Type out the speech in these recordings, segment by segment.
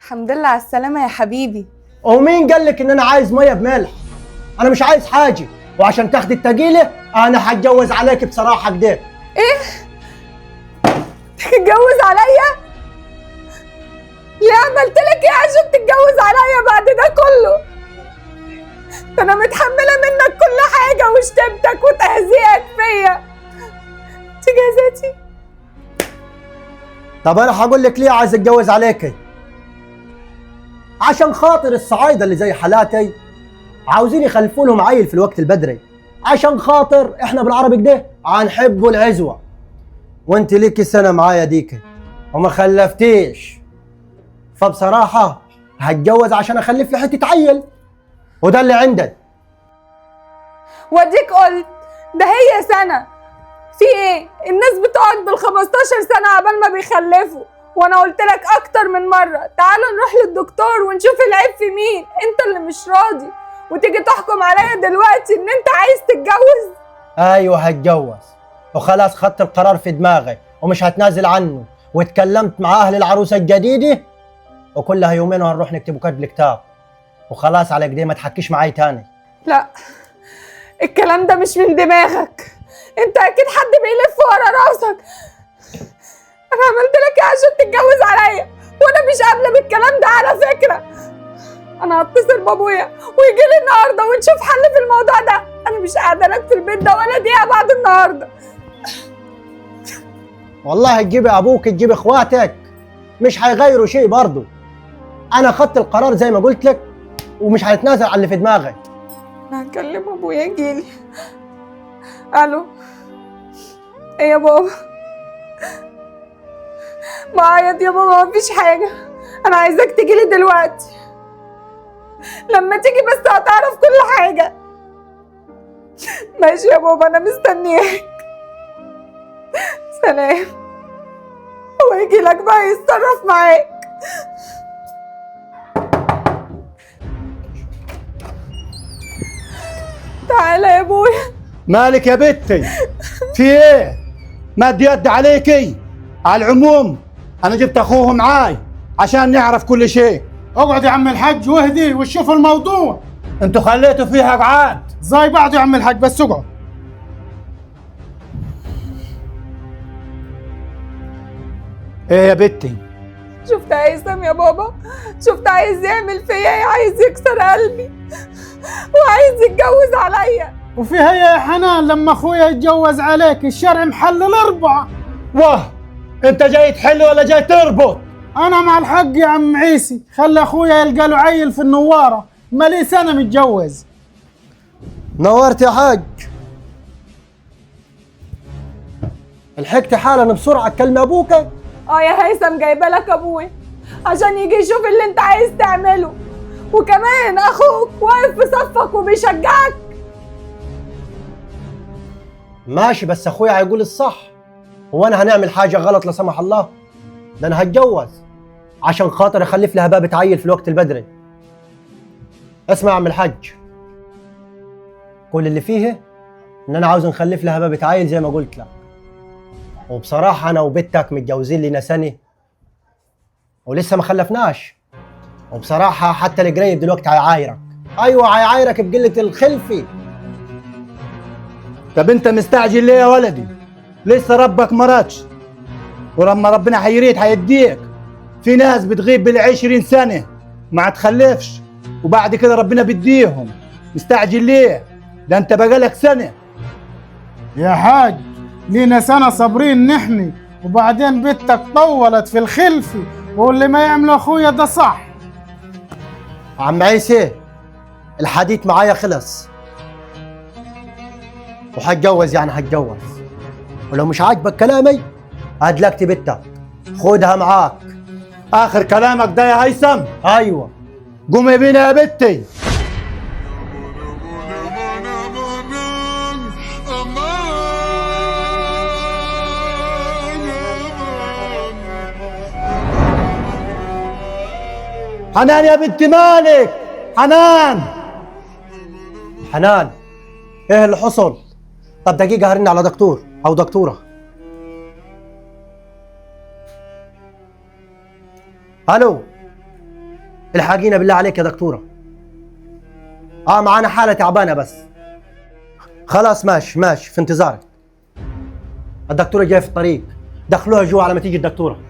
الحمد لله على السلامة يا حبيبي. ومين قال لك ان انا عايز مية بملح؟ انا مش عايز حاجة، وعشان تاخدي التقيله انا هتجوز عليك بصراحة كده. ايه؟ تتجوز عليا؟ ليه عملت لك ايه عشان تتجوز عليا بعد ده كله؟ ده انا متحملة منك كل حاجة وشتمتك وتهزيئك فيا. تجازاتي. طب انا هقول لك ليه عايز اتجوز عليكي. عشان خاطر الصعايده اللي زي حالاتي عاوزين يخلفوا لهم عيل في الوقت البدري، عشان خاطر احنا بالعربي كده هنحبوا العزوه. وانت ليكي سنة معايا ديكي وما خلفتيش، فبصراحة هتجوز عشان اخلف لي حتة عيل، وده اللي عندك. واديك قلت ده هي سنة، في ايه؟ الناس بتقعد بال15 سنة عبال ما بيخلفوا، وانا قلت لك اكتر من مرة تعالوا نروح للدكتور ونشوف العيب في مين، انت اللي مش راضي وتيجي تحكم عليا دلوقتي ان انت عايز تتجوز. ايوه هتجوز، وخلاص خدت القرار في دماغي ومش هتنازل عنه، واتكلمت مع اهل العروسة الجديدة، وكلها يومين وهنروح نكتبوا كتب الكتاب، وخلاص على كده ما تحكيش معاي تاني. لا الكلام ده مش من دماغك، انت اكيد حد بيلف ورا راسك. انا عملت لك ايه عشان تتجوز عليا؟ وانا مش قابله بالكلام ده على فكرة. انا هتصل بابويا ويجي لي النهارده ونشوف حل في الموضوع ده. انا مش قاعدة لك في البيت ده ولا دقيقة بعد النهارده. والله تجيبي ابوك تجيبي اخواتك مش هيغيروا شيء برضه. انا خدت القرار زي ما قلت لك ومش هنتنازل عن اللي في دماغك. انا هكلم ابويا يجيلي. الو، ايه يا بابا؟ بعيط يا بابا، مفيش حاجة، انا عايزاك تجيلي دلوقتي. لما تيجي بس هتعرف كل حاجة. ماشي يا بابا، انا مستنياك. سلام. هو يجي لك بقى يتصرف معاك. تعالى يا ابويا. مالك يا بنتي؟ في ايه؟ مد يد عليكي؟ على العموم انا جبت اخوه معاي عشان نعرف كل شيء. اقعد يا عم الحاج واهدي وشوف الموضوع. انتوا خليتوا فيها قعاد زي بعض يا عم الحاج، بس اقعد. ايه يا بنتي؟ شفت هيثم يا بابا؟ شفت عايز يعمل فيا ايه؟ عايز يكسر قلبي وعايز يتجوز عليا. وفي هي يا حنان لما اخويا يتجوز عليك الشرع محلل 4. واه، انت جاي تحل ولا جاي تربط؟ انا مع الحق يا عم عيسي، خلي اخويا يلقى له عيل في النواره، مالي سنة متجوز. نورت يا حاج. لحقت حالا بسرعة تكلم ابوك. اه يا هيثم، جايبه لك ابويا عشان يجي يشوف اللي انت عايز تعمله، وكمان اخوك واقف في صفك وبيشجعك. ماشي، بس اخويا هيقول الصح. هو انا هنعمل حاجة غلط لا سمح الله؟ ده انا هتجوز عشان خاطر اخلف لها باب تعيل في الوقت البدري. اسمع يا عم الحاج، كل اللي فيه ان انا عاوز نخلف لها باب تعيل زي ما قلت لك. وبصراحة انا وبنتك متجوزين لنا سنة ولسه ما خلفناش، وبصراحة حتى القريب دلوقتي هيعايرك. ايوه هيعايرك بقلة الخلفي. طب انت مستعجل ليه يا ولدي؟ لسه ربك ما رادش، ولما ربنا هيريد هيديك. في ناس بتغيب بال20 سنة ما تخلفش، وبعد كده ربنا بيديهم. مستعجل ليه؟ ده انت بقالك سنة يا حاج. لينا سنة صابرين نحني، وبعدين بنتك طولت في الخلفي، واللي ما يعمله اخويا ده صح. عم عيسى، الحديث معايا خلص، وهتجوز يعني هتجوز. ولو مش عاجبك كلامي هدلكت بنتك، خدها معاك. اخر كلامك ده يا هيثم؟ ايوه. قومي بينا يا بنتي. حنان يا بنت مالك، حنان. حنان، ايه اللي حصل؟ طب دقيقة هرن على دكتور او دكتورة. الو، الحقينا بالله عليك يا دكتورة. معانا حاله تعبانة بس. خلاص ماشي ماشي، في انتظارك. الدكتورة جاية في الطريق، دخلوها جوا على ما تيجي الدكتورة.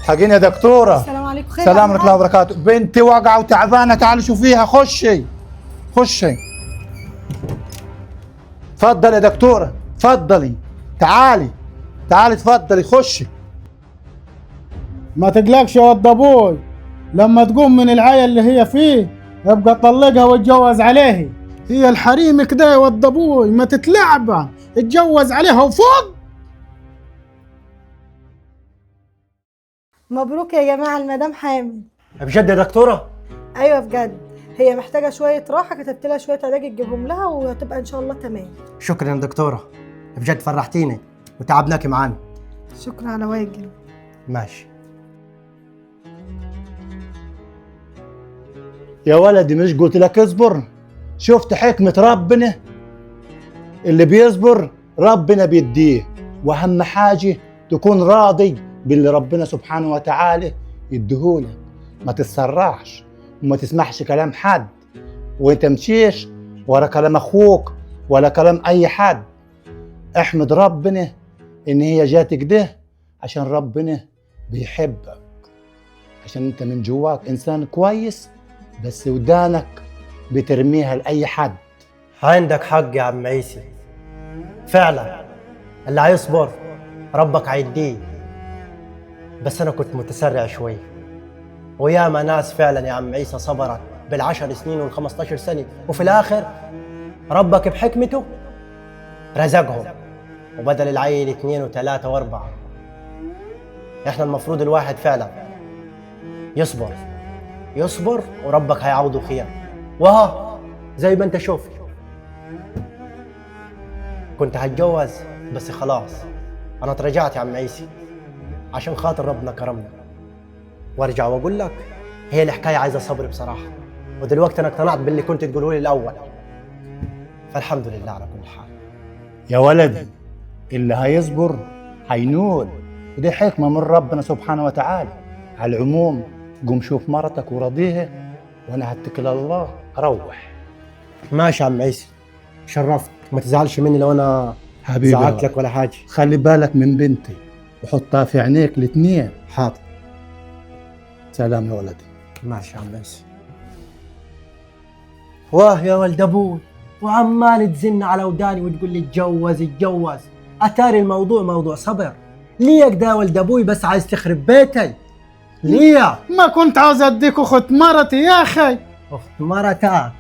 حقينا يا دكتورة. السلام عليكم. خير. السلام ورحمة الله وبركاته. بنتي واقعه وتعبانه، تعالوا شوفيها. خشي خشي. اتفضلي يا دكتورة، اتفضلي، تعالي تعالي، اتفضلي خشي. ما تقلقش يا ود ابوي، لما تقوم من العيا اللي هي فيه ابقى طلقها واتجوز عليه. هي الحريم كده يا ود ابوي، ما تتلعب، اتجوز عليها وفوق. مبروك يا جماعة، المدام حامل. بجد يا دكتورة؟ ايوه بجد، هي محتاجه شوية راحة، كتبت لها شوية علاج تجيبهم لها وهتبقى ان شاء الله تمام. شكرا يا دكتورة، بجد فرحتيني وتعبناك معانا. شكرا على واجب. ماشي يا ولدي، مش قلت لك اصبر؟ شفت حكمة ربنا؟ اللي بيصبر ربنا بيديه، واهم حاجة تكون راضي باللي ربنا سبحانه وتعالى يديهولك. ما تتسرعش وما تسمعش كلام حد، وتمشيش ورا كلام اخوك ولا كلام اي حد. احمد ربنا ان هي جاتك ده، عشان ربنا بيحبك، عشان انت من جواك انسان كويس، بس ودانك بترميها لأي حد. عندك حق يا عم عيسى، فعلا اللي هيصبر ربك هيديه. بس انا كنت متسرع شوي، وياما ناس فعلا يا عم عيسى صبرت بال10 سنين وال15 سنة، وفي الاخر ربك بحكمته رزقهم، وبدل العيل 2 و3 و4. احنا المفروض الواحد فعلا يصبر يصبر، وربك هيعوضه خير. وها زي ما انت شوف، كنت هتجوز بس خلاص انا تراجعت يا عم عيسى عشان خاطر ربنا كرمنا. وارجع واقول لك هي الحكاية عايزه صبر بصراحة، ودلوقتي انا اقتنعت باللي كنت تقوله لي الاول، فالحمد لله على كل حال. يا ولدي، اللي هيصبر هينول، ودي حكمه من ربنا سبحانه وتعالى. على العموم قوم شوف مرتك وراضيها، وانا هتكل على الله اروح. ماشي يا عم عيسى، شرفت. ما تزعلش مني لو انا حبيبي زعلت لك ولا حاجة. خلي بالك من بنتي وحطها في عينيك الاثنين. حاضر. سلام يا ولدي. ماشي يا عم عيسى. واه يا ولد ابوي، وعمال تزن على وداني وتقول لي اتجوز اتجوز. اتاري الموضوع موضوع صبر. ليه كده يا ولد ابوي؟ بس عايز تخرب بيتي ليه؟ ما كنت عاوز اديك اخت مرتي يا اخي. اخت مرتك؟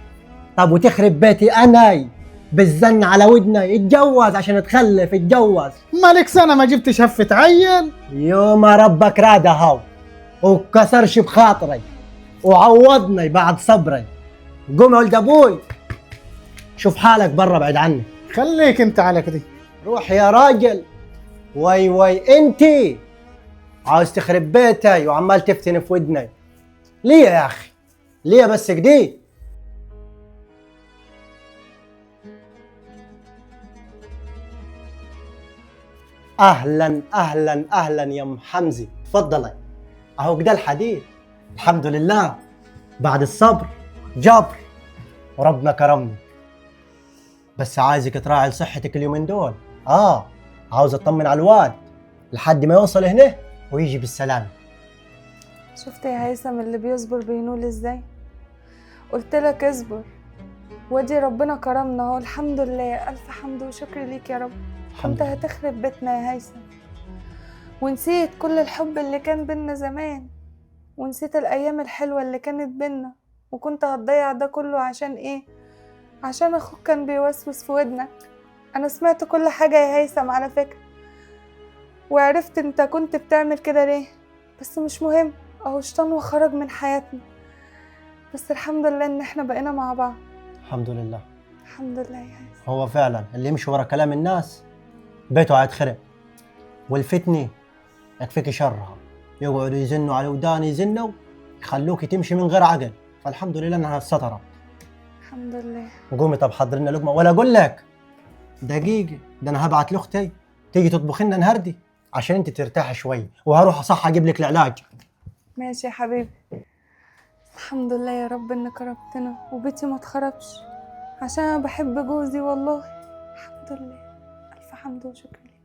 طب وتخرب بيتي انا بالزن على ودني؟ اتجوز عشان تخلف، اتجوز. مالك سنة ما جبتش هفه عيل. يوم ربك راد اهو، وكسرش بخاطري وعوضني بعد صبري. قوم يا ولد ابوي شوف حالك برا بعد عني. خليك انت على كده. روح يا راجل. وي وي انتي عاوز تخرب بيتي وعمال تفتن في ودني ليه يا اخي؟ ليه بس كده؟ اهلا اهلا اهلا يا ام حمزة، تفضلي. اهو كده الحديث. الحمد لله بعد الصبر جبر وربنا كرمني. بس عايزك تراعي لصحتك اليومين دول. عاوز اطمن على الواد لحد ما يوصل هنا ويجي بالسلامة. شفت يا هيثم اللي بيصبر بينول ازاي؟ قلت لك اصبر، وادي ربنا كرمنا اهو الحمد لله. الف حمد وشكر ليك يا رب. كنت هتخرب بيتنا يا هيثم، ونسيت كل الحب اللي كان بينا زمان، ونسيت الايام الحلوة اللي كانت بينا، وكنت هتضيع ده كله عشان ايه؟ عشان اخوك كان بيوسوس في ودنك. انا سمعت كل حاجة يا هيثم على فكرة، وعرفت انت كنت بتعمل كده ليه، بس مش مهم، اهو شيطان وخرج من حياتنا. بس الحمد لله ان احنا بقينا مع بعض. الحمد لله. الحمد لله يا هيثم. هو فعلا اللي يمشي ورا كلام الناس بيته هيتخرب، والفتنة يكفيك شرها، يقعدوا يزنوا على ودان، يزنوا يخلوك تمشي من غير عقل. فالحمد لله انها سترت. الحمد لله. قومي طب حضر لنا لقمة، ولا اقول لك دقيقة، ده انا هبعت لاختي تيجي تطبخ لنا نهردي عشان انت ترتاحي شوي، وهروح اصح اجيب لك العلاج. ماشي يا حبيبي. الحمد لله يا رب ان كرمتنا وبيتي ما اتخربش، عشان انا بحب جوزي والله. الحمد لله، الف حمد وشكر لله.